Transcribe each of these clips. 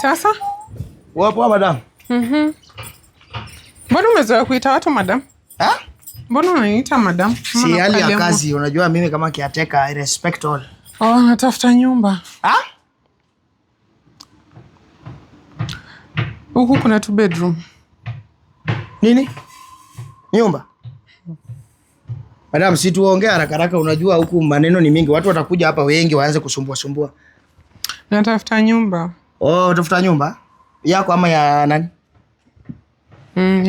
Sasa Poa madam. Mbona umezoea kuita watu madam? Ha? Mbona unaniita madam? Si hali ya kazi, unajua mimi kama caretaker I respect all. Oh, natafuta nyumba. Ha? Huku kuna two bedroom. Nini? Nyumba? Madam, si tuongee haraka haraka, unajua huku maneno ni mingi, watu watakuja hapa wengi waanze kusumbua sumbua. Natafuta nyumba. Oh, tafuta nyumba yako ama ya nani?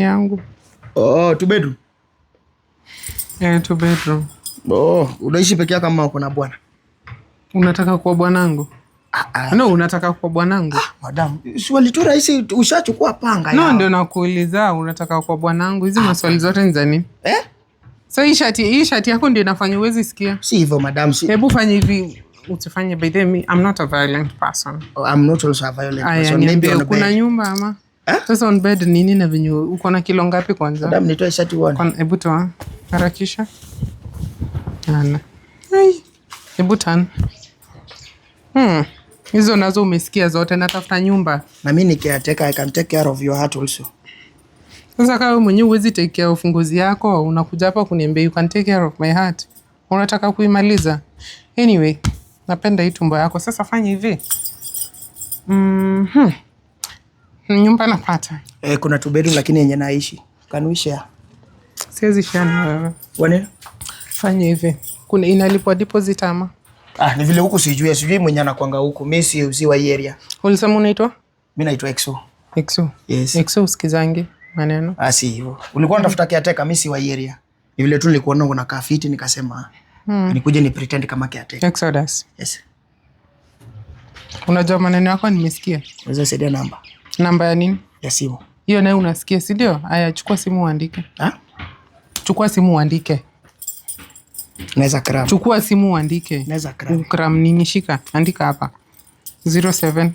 Yangu. Oh, two bedroom. Yeah, two bedroom. Oh, unaishi peke yako ama uko na bwana? Unataka kuwa bwanangu? No, unataka kuwa bwanangu? Madam, swali tu rahisi, ushachukua panga. No, ndio nakuuliza, unataka kuwa bwanangu? Hizi maswali zote ni za nini? Eh? So hii shati yako ndio inafanya uwezi sikia. Si hivyo madam, si. Hebu fanya hivi, usifanye. By the way, I'm not a violent person. Oh, I'm not also a violent Aya, person. Maybe niambie on kuna bed. nyumba ama? Eh? Sasa on bed nini na venye uko na kilo ngapi kwanza? Madam, nitoe shati uone. Hebu toa. Harakisha. Ana. Ai. Hebu tan. Hizo nazo umesikia zote, natafuta nyumba. Na mimi ni caretaker, I can take care of your heart also. Sasa kama wewe mwenyewe huwezi take care of ngozi yako, unakuja hapa kuniambia you can take care of my heart. Unataka kuimaliza. Anyway, napenda hii tumbo yako. Sasa fanya hivi. Nyumba napata. Eh, kuna two bedroom lakini yenye naishi. Can we share? Siwezi share na wewe. Wane? Fanya hivi. Kuna inalipwa deposit ama? Ah, ni vile huku sijui mwenye anakuanga huku. Mimi si wa hii area. Ulisema unaitwa? Mimi naitwa Exo. Exo. Yes. Exo usikizange maneno. Ah, si hivyo. Ulikuwa unatafuta caretaker, mimi si wa hii area. Ni vile tu nilikuona unakaa fiti nikasema nikuje ni pretend kama caretaker. Exodus. Yes. Unajua maneno yako nimesikia. Unaweza saidia namba Namba ya nini? ya simu. Hiyo nayo unasikia, si ndio? Aya, chukua simu uandike. Ha? Chukua simu uandike. Naweza cram. Chukua simu uandike. Naweza cram. Cram nini? Shika, andika hapa. 07.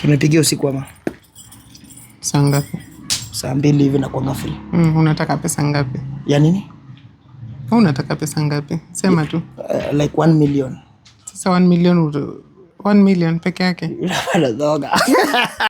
Tunipigie usiku ama Saa ngapi? saa 2 hivi na kuanga free. Unataka pesa ngapi? Ya nini? Unataka pesa ngapi? Sema tu. Like 1 million. Sasa 1 million 1 million peke yake. Doga.